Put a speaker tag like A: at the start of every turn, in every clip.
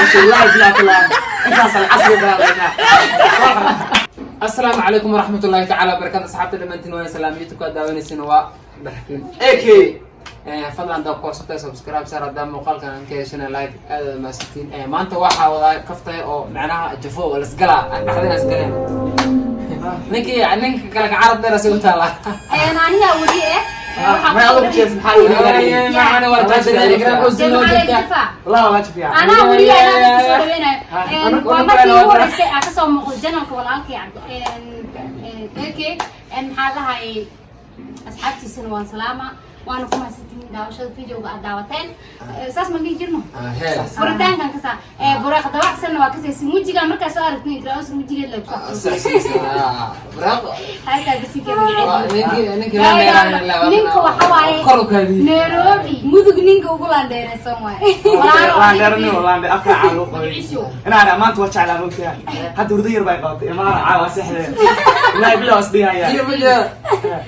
A: Wallahi billahi tallahi, intaas casri baa leynaa.
B: Asalaamu calaykum waraxmat ullahi tacaala wabarakatu. Asxaabta dhammaantiin waa salaam. YouTube-ka aad daawanaysin waa
A: Baxkin.
B: AK. Fadlan hadaa ku cusubtahay, subscribe saar. Hadaa muuqaalkan aan ka heshana, like. Aad aad mahadsantiin. Maanta waxaa wadaa kaftay oo macnaha jafo waa lasgalaa, dhexdina isgaleen, ninkii ninka kale ka carab dheer asiga u taala.
C: Aniga weli
A: May adigu jees maxaa yidhi?
B: Macana waa taajir Ikraam Ozil oo joogta.
A: Wallahi waa fiican.
C: Anaa weli anaa kusoo dhaweynayo. Waa markii ugu
B: waa
C: horeysay aa kasoo muuqdo channelka walaalkay AK. Maxaa dhahay, asxaabtiisana waan salaama, waana ku mahadsantihiin daawashada videoga aad daawateen. Saas ma dhihi jirno? Furitaankan kasa buraaq dabacsanna waa kasaysin wejiga markaa soo aragtin Ikraam Ozil wejigeed la kusoo xataa bisinka magaceeda. Ninka waxa waaye
B: kor u kaadiye.
C: Nairobi.
D: Mudug ninka ugu laandheeraysan waay.
A: Laandheerni, laandhe afka caan loo qabay. Inaan maanta waa jeclaa, mogtahay. Hadda hurdo yar bay qabatay, imaana caawa seexdeen. Ilaahi bilow isdhigaya.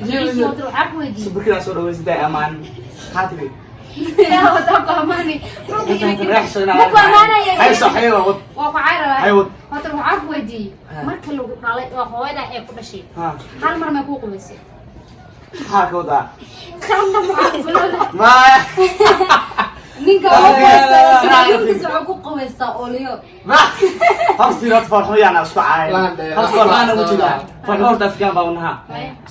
B: Jiyo.
C: Waxaa ku weydiiyey.
A: Barkidaa soo dhaweysatay amaan. Maxaa tiri?
C: Ma ku amaanaya.
A: Hay soo xayada wad.
C: Waa ku cayrabaa.
A: Hay wad.
C: Horta waxaa ku weydiiyey, marka lagu dhalay oo hooyada ee ku dhashay,
A: Ha.
C: hal mar may kuu qubaysay?
A: Maxaa ka wadaa?
C: Shanta bilood.
A: Maya.
D: Ninka ugu qubaysta wuxuu ku qubaystaa olyo.
A: Horta fiirad farxo yaana isku caay.
B: Laandheer.
A: Horta farxo ugu jiraa. Farxo horta Afrikaan baa unaha.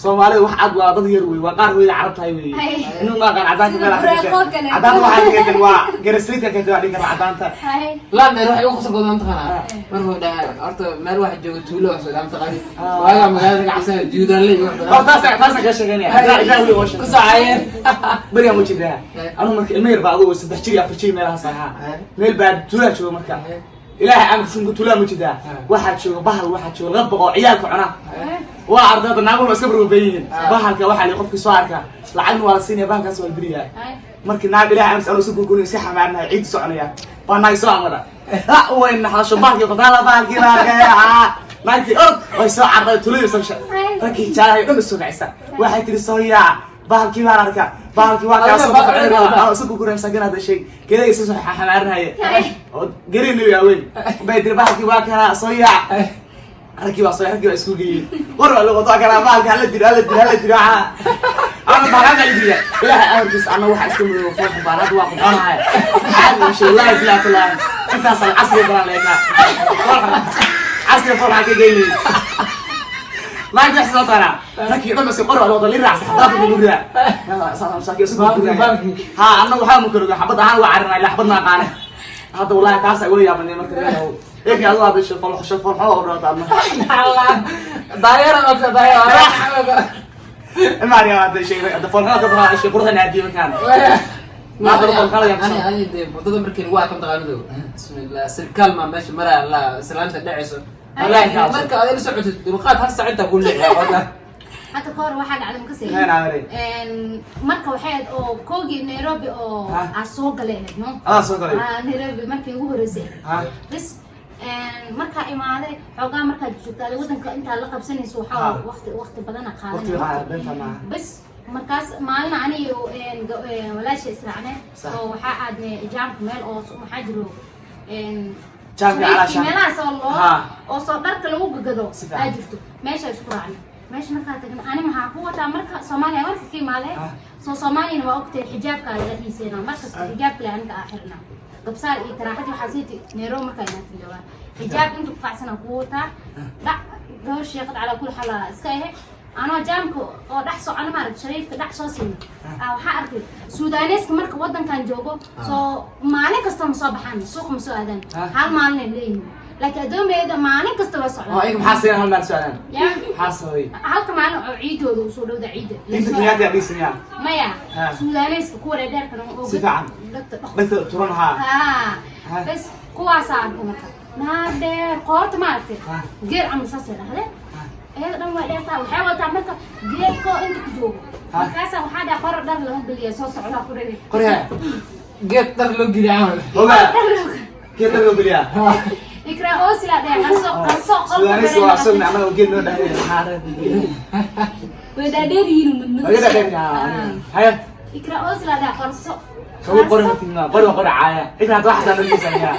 A: Soomaalida wax cad waa dad yar wey, waa qaar hooyada Carab tahay wey.
C: Hay.
A: Inuu ma aqaan cadaanka
D: Sida
A: meel
D: buraaqo kale.
A: Cadaanta waxaa keentay waa garasliidka keentay, waa dhihi karna cadaanta.
C: Hay.
B: Laandheer waxay ugu qosol badan taqaanaa markuu dhahay horta meel waxa jooga tuulo oo soo taqaani waagaa magaalada ka cabsanaya juudaanle iyo wax badan.
A: Horta taas ka sheeganaya. Ilaa weli waa
B: ku
A: sheegay.
B: saacayeen.
A: Berigaan u jiraa. Anigu marka ilmo yar baa adigu 3 jir iyo 4 jir meelahaas ahaa. Meel baa tuulaa jooga marka. Ilaahay amarkiisa tuulaa ma jiraa. Waxaa jooga bahal, waxaa jooga laga boqo ciyaalka cuna. Waa ardayda naaguna iska barbaban yihiin. Bahalka waxaa la qofkii soo arka lacagna waa la siinaya, bahalkaas waa la diriyaa. Markii naag Ilaahay amarkiisa anuu iska gurgurin, iska xamaarinahay, ciid soconaya baa naag soo amara. Ha way naxdasho bahalkii qotaala, bahalkii bahalkii naagtii orod way soo carday tuuladii soo shay. Raggii jaalahay dhan soo kacisa. Waxay tiri soo yaac, bahalkii baan arkaa, bahalkii waa kaa soo baxay, iska gurgurin masaakiin hadda sheeg geedaha iska soo xamaarinaya oo geerina waaweyn bay tiri bahalkii waa kana, soo yaac. Raggii baa isku geeyey war waa lagu wado kana bahalka, hala dilo, hala dilo, hala dilo. Ana bahalka la dilo. Ilaahay amarkiisa ana waxa iska mudo foolxun baan hadda waa qurxonahay. Caadi ma shay, wallahi billahi tallahi, intaas al casri baan leeynaa, casri foolxa ka geynay. Naagta wax soo taraa raggii dhan bas qor waa wada li raacsan xataa ku guriga masaakiin isku guriga. Ha anna waxaa mu karo xabad ahaan waa carinay ilaa xabad ma aqaane hadda. Wallahi taas ay wada yaabanay marka leeyahay eegi adigu aad shafal shafal xoo oo dhaata adna.
B: Daayeer oo kale, daayeer.
A: Imaan yaa hadda sheegay hadda foolxo ka baxaa shay quruxda naadiyo markaan.
B: Ani ani dee wadada markii lagu arko taqaanido, bismillah, sarkaal maa meesha maraya la islaanta dhacayso.
A: Wallahi kaas.
B: Marka aad ila socotid dulqaad hal saac intaa ku leeyahay wada.
C: Hadda ka hor waxaa dhacday makasay.
A: Heen aamare.
C: Marka waxay ahayd oo koogii Nairobi oo aan soo galay ahayd, no?
A: Adaa soo galay.
C: Ah, Nairobi markii ugu horeysay.
A: Ha.
C: Bas markaa imaaday xoogaa, markaad joogta adiga wadanka intaa la qabsanayso waxaa waqti badana
A: waqti
C: qaadanaya.
A: qaar beenta maaha.
C: Bas markaas maalin aniyo walaasha israacnay oo waxaa aadnay jaamka meel oo maxaa jiro
A: Jaamka
C: shariifkii
A: calaasha.
C: Meelahaas oo loo oo soo dharka lagu gagado
A: Si fiican.
C: aa jirto meesha isku raacnay. Meesha markaa tagna ani maxaa ku wataa marka Soomaaliya marka ka imaadee. Soo Soomaaliyana waa ogtahay xijaabka laga xiiseynaa markasta, xijaabka le aniga aa xirnaa gabsaar iyo taraaxad waxaa siiti. Nairobi markaa imaatin joogaa xijaab inta ku facsanaa kugu wataa dhac gabar sheekad calaa kulli xaal iska ahe anoo jaamka oo dhex socona maaragta shariifka dhex soo siina waxaa arkay Suudaaneeska marka wadankan joogo soo maalin kasta ma soo baxaan, suuqa ma soo aadaan. Hal maalin ay leeyihiin, laakiin addoomayda maalin kasta waa
A: oo
C: socdaan.
A: Iyaga maxaa siiyaan hal maal su-aalaan?
C: Ya.
A: Maxaa sababay?
C: Halka maalin oo ciidooda usoo dhowda ciidda.
A: Diinta Kenyatta yaa dhisanyaa.
C: Maya. Suudaaneeska kuwa dheerdheerkana oo
A: Si fiican.
C: dhagta dhaq.
A: Dhagta turan haa.
C: Ha. Bas kuwaasaa arkay marka naar dheer qoorta maaragtay geer camal saasay dhahdeen, iyada dhan waa dheertaa, waxay wataa marka geedko inta ku joogo. Markaasaa waxaa dhaha qora dhar lama geliya soo socdaa ku dhagi.
B: Qorya geed dhar loo geliya camal.
A: Ogaa geed dhar loo geliyaa.
C: Ikraa oosila dheh qarso qarso qolka.
A: Suudaaneeska waa asagna annaga geed noo dhahaya maxaa
D: Way dhaadheer yihiin, madmadow.
A: Laga dhaadheer haya.
C: Ikraa oosila dheh qarso.
A: Kagu qori ma qori waa qori caaya. Ikra hadda waxaa nadiisa miya.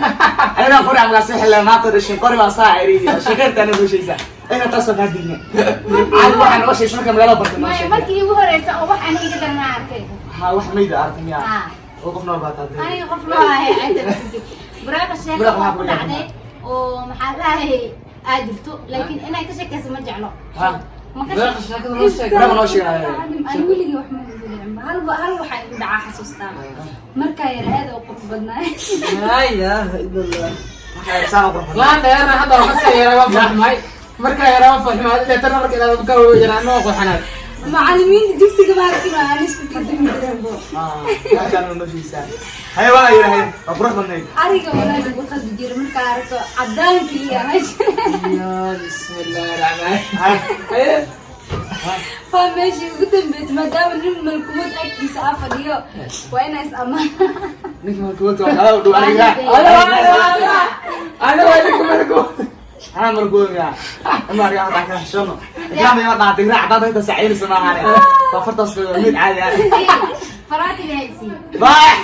A: Ayna qori ama si xilaa maanta dhashin qori waa saa ayri. Shaqeyrta ana bulshaysa. Ayna taas waa diina. Caadi waxaan noo sheegay marka magaalada bartay noo
C: Maya,
A: sheegay.
C: Markii igu horeysa oo wax aniga iga daran aan arkay.
A: Ha, wax mayda aragtay miya?
C: Ha.
A: Oo qof nool baa taatay.
C: Aniga qof loo ahay ayta basidi. Buraaqa sheeko
A: Buraaqa
C: oo
A: maxaa
C: ku
A: ku
C: dhacday oo maxaa dhahay aa jirto, laakiin inay ka sheekayso ma jeclo.
A: Ha.
C: Ma ka
B: Buraaqa
C: sheek
B: sheekada noo sheeg.
A: Buraaqa noo sheegay.
D: Ani weligii wax ma dhicin. Hal waxaa igu dhacaa xasuustaa. Markaa yara aad oo qurux badnaa.
B: Laa ilaaha illa Allah.
A: Waxay saan u qurxan.
B: Laan dheerna hadda waa markaa yaraa waa farxmay. Markaa yaraa waa farxmay. Ilaa marka ilaa ka yaraa noo qurxanaad.
D: Macallimiinta dugsiga ma arkin oo aan isku kidimi jireenbo.
A: Ah, waxaan noo sheegaysaa. Haye waa yiraahday, waa qurux badnayd.
D: Ariga walaa lagu qalbi jiray markaa arko caddaan keliya meesha.
B: Ya bismillahi rahmaan.
A: Haye.
B: Haye.
D: Faa meeshii ugu dambeysay maadaama nin malkumad agtiisa aa fadhiyo waa inaa is amaan.
A: Ninka markuu wato waa dhow aniga.
B: Ana waa ninka markuu.
A: Ana markuu ya. Ama ariga hadda ka xishano. Ikraam ya dhaatay raac dhaatay inta saacayna maahan. Waa fartaas mid caadi ah.
C: Faraatiga haysi.
A: Bye.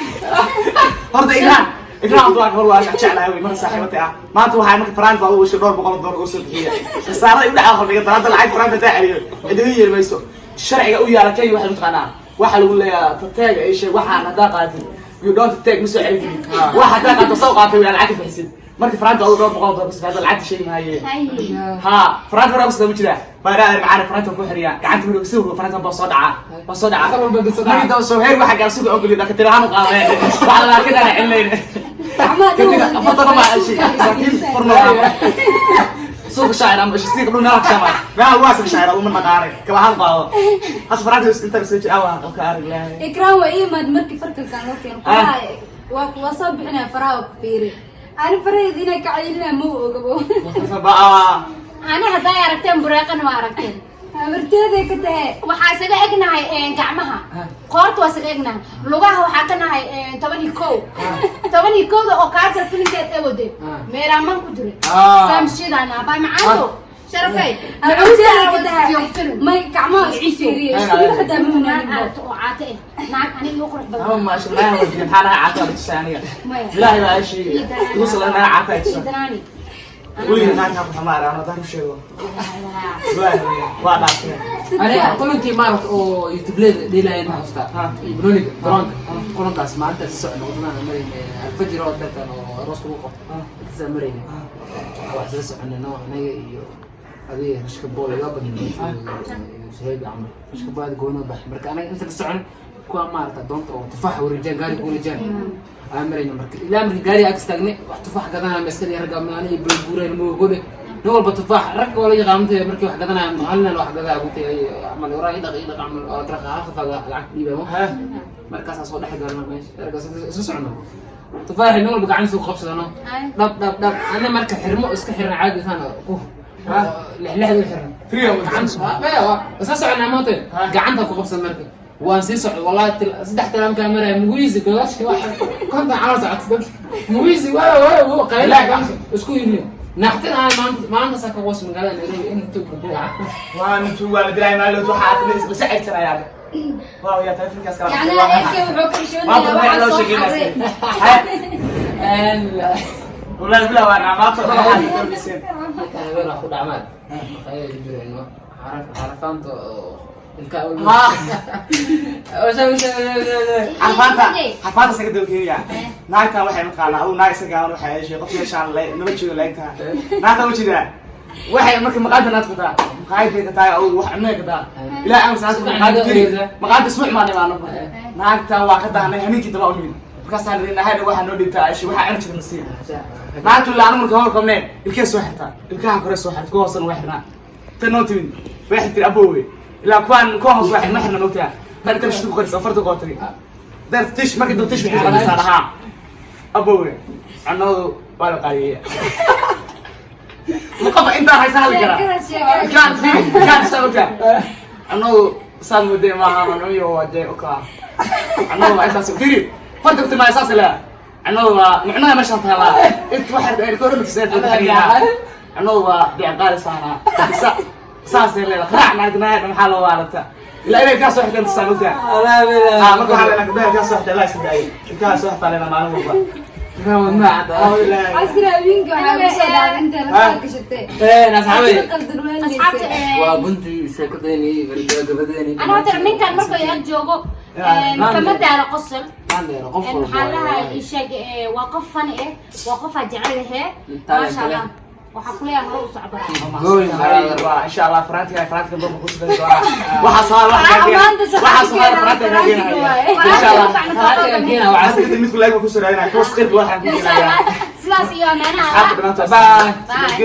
A: Horta Ikraam, Ikraam waa hor waa jeclahay way mar saaxiibatay ah. Maanta waxay marka faraant baa ugu dhowr boqol oo dollar u soo bixiyay. Khasaarada u dhaca hor dhiga lacag faraanta taa celiyo. Cidii yeelmayso. Sharciga u yaala Kenya waxay mutaqaanaa. Waxa lagu leeyahay tateeg ay sheeg waxaan hadaa qaatid. You don't take ma soo celin. Waxa hadaa qaato soo qaatay waa lacag bixisid. Marka faraanta ugu dhowr boqol oo dollar bas hada lacagta sheegi maaye.
C: Haye.
A: Ha, faraanta hore bas ma jira. Baa macana faraanta ku xiriya. Gacanta markuu soo faraanta baa soo dhaca. Baa soo dhaca.
B: Asal walba soo dhaca.
A: Markii dambe soo heer waxa gaar suuqa ogoliyo dhakhaatiir ahaan u qaadeen. Waxa la arkay inaan cilnayn.
D: Gacmaha dhan
A: Kadib afartan ma ashi. Laakiin furno. Suuqa shaacir ama suuqa dhul meel ka shama. Meel waa suuqa shaacir uma naqaanay. Kaba ahaan qaado. Hadda faraanta inta soo jira waa qofka arag leeyahay.
D: Ikraam waa ii imaad markii farkalkan loo keeno. Faraha waa kuwa soo bixinaya, faraha waa ku fiiri. Ani farahayda inay ka caylinaya ma ogabo.
A: Baa.
C: Ani hadday aragteen bureeqana waa aragteen.
D: Habarteeday ka tahay.
C: Waxaa isaga egnahay gacmaha, qoorta waa isaga egnahay, lugaha waxaa ka nahay 11, 11-da oo kaarta filinkeed ee waday meelaaman ku jiray. Saamshidaan abaa macaanto sharafay.
D: Habarteeday ka tahay. May gacmaha isku fiiriye. Isku mid xataa ma
C: Naag
D: hunaaninbo.
C: aragto oo caate eh, naag aniga igu qurux
A: Ama
C: badan.
A: ma sha Allah waa jin xaalaha caata la tusaaniya.
C: Maya.
A: Ilaahay baa ashi. Ugu salaamay caata ay tusaa.
C: Danaani.
A: Weliga naagta ku xamaar aan wadaan u sheego. Ilaahay waa dhaafay.
B: Aniga kulankii maaragta oo youtube-leda dheelaayeen ma xasuustaa? Iyo banooniga garoonka kulankaas maalintaas si socon wadadaan marayna alfajir oo dartan oo aroos lagu qabto intaasaan marayna wax isla soconay no anaga iyo adiga rashka bool iyo badan iyo suhayb camal rashka bool aad goonoo bax marka anaga inta la socon kuwa maaragta doonta oo tufaax wareejiyaan gaari ku wareejiyaan aan marayna marka ilaa marka gaari ag istaagnay wax tufaax gadanaya maskada ragga amaana iyo bulbuureen moogode nin walba tufaax rag waa la yaqaan mantay markii wax gadanaya halina wax gadaa gutay camal waraa idhaq idhaq camal oo raqa hal tufaax lacag dhiibamo markaasaa soo dhex galna meesha ragga isla socono tufaaxi nin walba gacantiisa ku qabsadano dhab dhab dhab ana marka xirmo iska xiran caadi isaan ku lexlexda u xiran isla soconaa maanta gacanta ku qabsan marka waan sii socday wallahi saddex talaamkaa maraya mugiisi gadaashii wax 50 camal socota dad mugiisi waa waa qayla isku yimi naxtin aan maanta maanta saa ka qoos magaalada Nairobi inta ku
A: Waa intuu waa la dilay maalin waxa aad la sacaysanaya. Waa yaa telefonkaas kala.
D: Yacni eedkay wuxuu ka xishoonayaa
A: Waa
D: waxaa
A: loo
D: soo
A: sheegaynaa.
D: xaray.
A: Wallahi bilaa waa maanta waxa aad kordhiseen.
B: Habeen ku dhacmaan maqaayada jireen xarafaanta oo ilka
A: Xarfaanta xarfaanta isaga daba keenaya. Naagtan waxay mataqaanaa adigu naag isaga gaaban waxay heshay qof meeshaan nala jooga laegtaha. Naagtan u jeedaa waxay marka maqaayada naad kutaa maqaayada ka tahay adigu wax cunay ka taa ilaa aan saas maqaayada firi maqaayada subax maan imaano naagtan waa ka dahnay habeenkii daba u nimid markaasaan nidhi nahay waxaa noo dhibtaa aisha waxaa cuni jirta nasiib naagtu ilaa anigu marka hor qabneen ilkee soo xirtaa ilkaha kore soo xirta kuwa hoosena waa xirnaa tan noo timid waxay tiri aboowe ilaa kuwaan kuwa hoos waa xirna ma xirna mogtaa tan inta shtu ku qarisa farta qootay dar tish markii dab tish bixi qadisa dhahaa aboowe cunadu waa la qaaliyeeya muqafa intaa haysa hadli karaa
D: Sheekadaas sheekadaas.
A: kaan kaan sababta cunadu saad mudday maaha manuyo waa dee ukaa cunadu waa intaas firi farta ku timaaya saas ilaa cunadu waa micnaha meeshaan taalaa inta waxay ay kor dhigtay cunadu waa biic qaali saanaa saasay leedahay qarac naagnaay maxaa loo waalata. Ilaa inay kaa soo xirteen tusaan ogtahay. Ah, marka waxaa leenahay gabdhaha kaa soo xirtay, Allah iska daayay, ilkaha soo xirtaa leenahay maalin walba.
D: Casri habeenkii waxaa ugu soo dhacday intay lafaha gashatay.
B: Asxaabay,
D: Sida qaldan
C: Asxaabta,
D: weynaysa.
B: waa guntii sheekadeeni, gabagabadeeni.
C: Ana horta ninkan markuu ag joogo, kama daalo qosol.
B: Maandeero, qof walba.
C: Maxaa lahaa, ii sheeg, waa qof funny eh, waa qof aa jecel lahee.
B: Nin talent
C: Maasha Allah.
B: leh.
C: Waxaa kuleeyahay hore u socda.
B: Going, brother.
A: Waa insha Allah faraantiga, faraantiga doonka ku soo doonaa. Waxa soo waxa
D: Maanta
A: waxa soo faraantiga
D: faraantiga waaye.
A: Insha Allah.
B: Faraantiga keena, waxaa
A: Waxaa kadib midku like ku soo raadinaya, kuwa sqirka waxaan ku gelayaa.
C: Sidaas iyo amaanaha.
A: Asxaabta dhamaantood.
B: Bye.
C: Bye.